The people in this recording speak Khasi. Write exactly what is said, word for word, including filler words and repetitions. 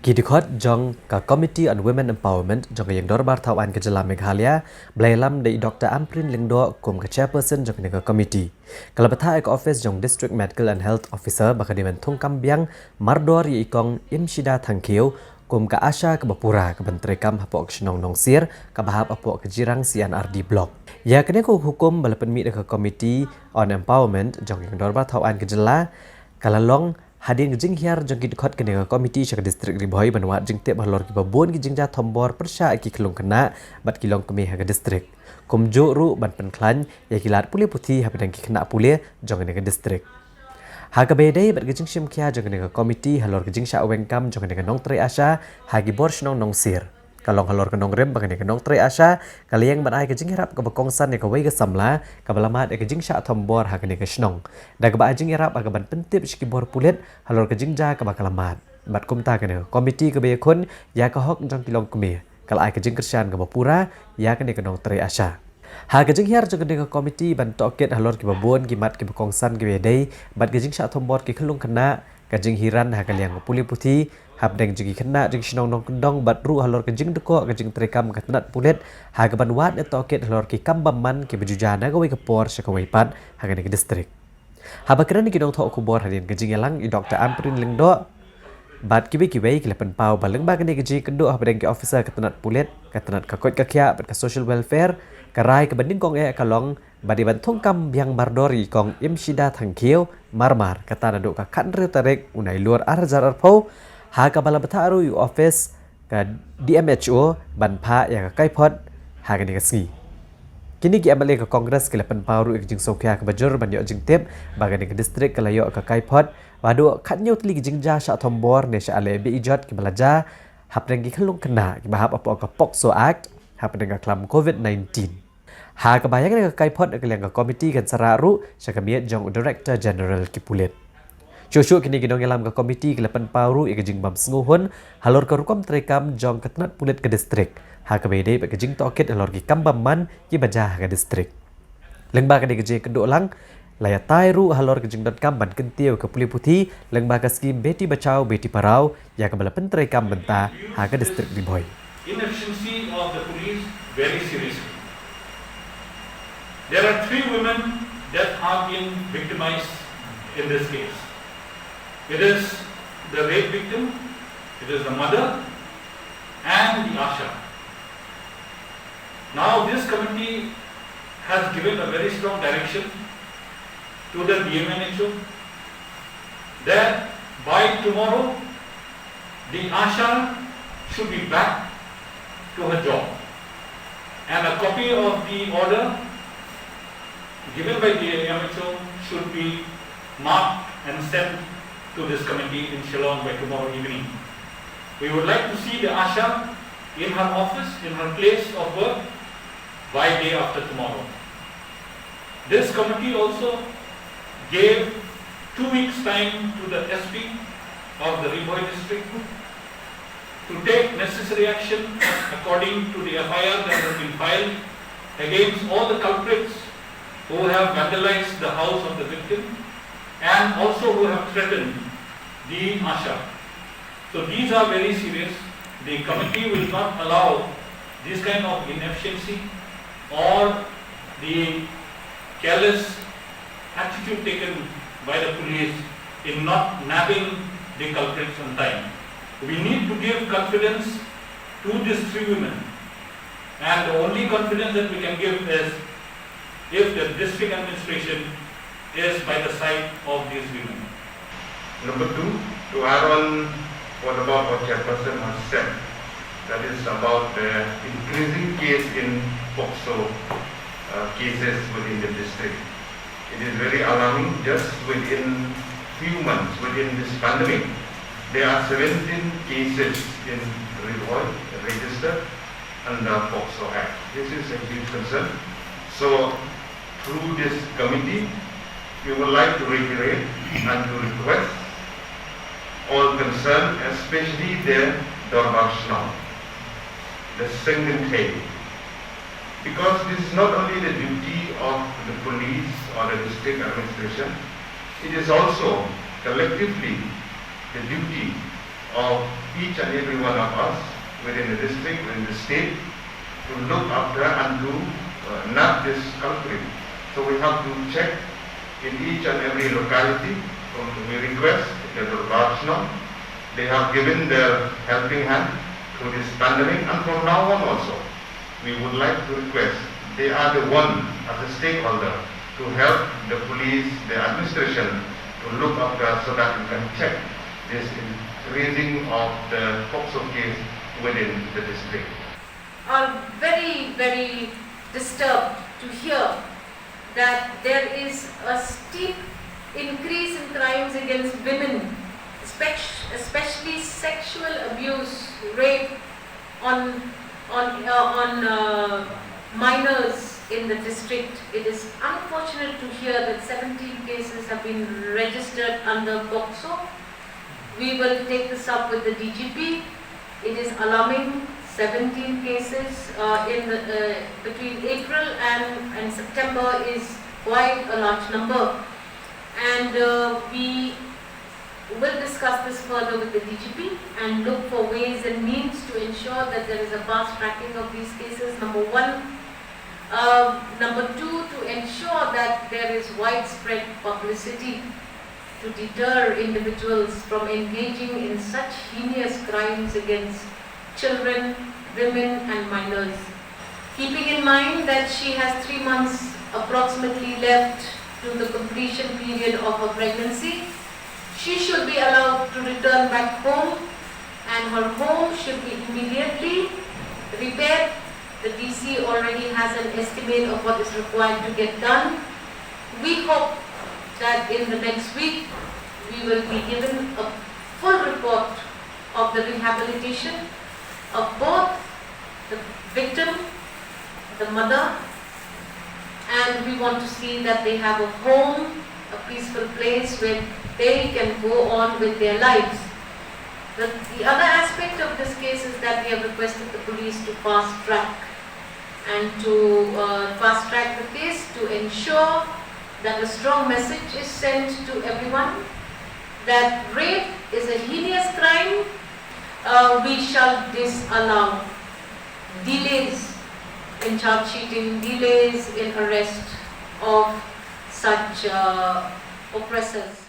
Ki dkhot jong ka Committee on Women Empowerment jong ka Ïing Dorbar Thaw Aiñ ka Jylla Meghalaya, ba la ïalam da i Doctor Ampareen Lyngdoh kum ka Chairperson jong kane ka committee, ka la bthah ïa ka office jong District Medical and Health Officer ba ka dei ban thungkam biang mardor ïa i Kong Imshida Thangkhiew kum ka ASHA kaba pura kaban treikam hapoh ka shnong Nongsier kaba hap hapoh ka Jirang C and RD Block. Ïa kane ka hukum ba la pynmih da ka Committee on Empowerment jong ka Ïing Dorbar Thaw Aiñ ka Jylla ka la long hadien ka jinghiar jong ki dkhot kane ka committee sha ka district Ri Bhoi ban wad jingtip halor kiba bun ki jingjia thombor pyrshah ïa ki khyllung khynnah bad ki longkmie ha ka district, kumjuh ruh ban pynkhlaiñ ïa ki lad pule puthi hapdeng ki khynnah pule jong kane ka district. Ha kaba ïadei bad ka jingshim khia jong kane ka committee halor ka jingshah weng kam jong kane ka nongtrei ASHA ha ki bor shnong Nongsier, ka long halor ka nongrim ba kane ka nongtrei ASHA ka la ïeng ban ai ka jingïarap kaba kongsan ïa kawei ka samla kaba la mad ïa ka jingshah thombor ha kane ka shnong, da kaba ai jingïarap ha kaban pyntip sha ki bor pulit halor ka jingjia kaba ka la mad. Bad kumta kane ka committee kaba ïakhun ïa ka hok jong ki longkmie ka la ai ka jingkyrshan kaba pura ïa kane ka nongtrei ASHA. Ha ka jinghiar jong kane ka committee ban tohkit halor kiba bun ki mat kiba kongsan kiba ïadei bad ka jingshah thombor ki khyllung khynnah, ka jinghiran ha ka liang ka pule puthi hapdeng jong ki khynnah jong ki shnong nongkyndong bad ruh halor ka jingdkhoh ka jingtreikam ka tnat pulit ha kaban wad ne tohkit halor ki kam bymman kiba ju jia na kawei ka por sha kawei pat ha kane ka district. Haba kren ïa ki nongthoh khubor hadien ka jingïalang, i Doctor Ampareen Lyngdoh bad kiwei kiwei ki la pynpaw ba lyngba kane ka jingïakynduh hapdeng ki officer ka tnat pulit, ka tnat ka koit ka khiah bad ka social welfare, ka rai kaba nyngkong eh ka long ba dei ban thungkam biang mardor ïa i Kong Imshida Thangkhiew marmar, kata naduh ka khathynriew tarik u Nailur ar hajar arphew, ha kaba la bthah ruh ïa u office ka DMHO ban phah ïa ka kaiphod ha kane ka sngi. Kine ki MLA ka Congress ki la pynpaw ruh ïa ka jingsngewkhia kaba jur ban ïoh jingtip ba kane ka district ka la ïoh ka kaiphod, ba haduh khathynñiew tylli ki jingjia shah thombor ne shah leh beijot kiba la jia hapdeng ki khyllung khynnah kiba hap hapoh ka POCSO Act hapdeng ka khlam COVID nineteen. Ha kaba ïa kane ka kaiphod na ka liang ka committee kan sa rah ruh sha ka miet jong u Director General ki pulit. Shuh shuh kine ki nongïalam ka committee ki la pynpaw ruh ïa ka jingbym sngewhun halor ka rukom treikam jong ka tnat pulit ka district ha kaba ïadei bad ka jingtohkit halor ki kam bymman kiba jia ha ka district. Lyngba kane ka jingïakynduh lang, la ïatai ruh halor ka jingdonkam ban kyntiew ïa ka pule puthi lyngba ka skhim Beti Bachao Beti Padhao, ïa kaba la pyntreikam bynta ha ka district Ri Bhoi. Inefficiency of the police very seriously. There are three women that have been victimized in this case. It is the rape victim, it is the mother, and the ASHA. Now, this committee has given a very strong direction to the DMNHO that by tomorrow, the ASHA should be back to her job. And a copy of the order given by the DMNHO should be marked and sent to this committee in Shillong by tomorrow evening. We would like to see the ASHA in her office, in her place of work, by day after tomorrow. This committee also gave two weeks' time to the SP of the Ri Bhoi district to take necessary action according to the FIR that has been filed against all the culprits who have vandalized the house of the victim and also who have threatened the ASHA. So these are very serious. The committee will not allow this kind of inefficiency or the careless attitude taken by the police in not nabbing the culprits on time. We need to give confidence to these three women, and the only confidence that we can give is if the district administration is by the side of these women. Number two, to add on what about our chairperson has said, that is about the increasing case in POCSO uh, cases within the district. It is very alarming. Just within few months, within this pandemic, there are seventeen cases in Ri Bhoi registered under POCSO Act. This is a huge concern. So, through this committee, we would like to reiterate and to request all concerned, especially the Dorbar Shnong, the Seng Kynthei, because this is not only the duty of the police or the district administration, it is also collectively the duty of each and every one of us within the district, within the state, to look after and to uh, nab this culprit. So we have to check in each and every locality. We request, if there's a large number, they have given their helping hand to this pandemic, and from now on also, we would like to request, they are the one as a stakeholder to help the police, the administration to look after so that we can check this increasing of the POCSO case within the district. Are very, very disturbed to hear that there is a steep increase in crimes against women, especially sexual abuse, rape on on uh, on uh, minors in the district. It is unfortunate to hear that seventeen cases have been registered under POCSO. We will take this up with the D G P. It is alarming. seventeen cases uh, in the, uh, between April and, and September is quite a large number. And uh, we will discuss this further with the D G P and look for ways and means to ensure that there is a fast tracking of these cases, number one. Uh, number two, to ensure that there is widespread publicity to deter individuals from engaging in such heinous crimes against children, women, and minors. Keeping in mind that she has three months approximately left to the completion period of her pregnancy, she should be allowed to return back home and her home should be immediately repaired. The D C already has an estimate of what is required to get done. We hope that in the next week we will be given a full report of the rehabilitation of both the victim, the mother, and we want to see that they have a home, a peaceful place where they can go on with their lives. The, the other aspect of this case is that we have requested the police to fast track and to uh, fast track the case to ensure that a strong message is sent to everyone that rape is a heinous crime. Uh, we shall disallow delays in charge sheeting, delays in arrest of such uh, oppressors.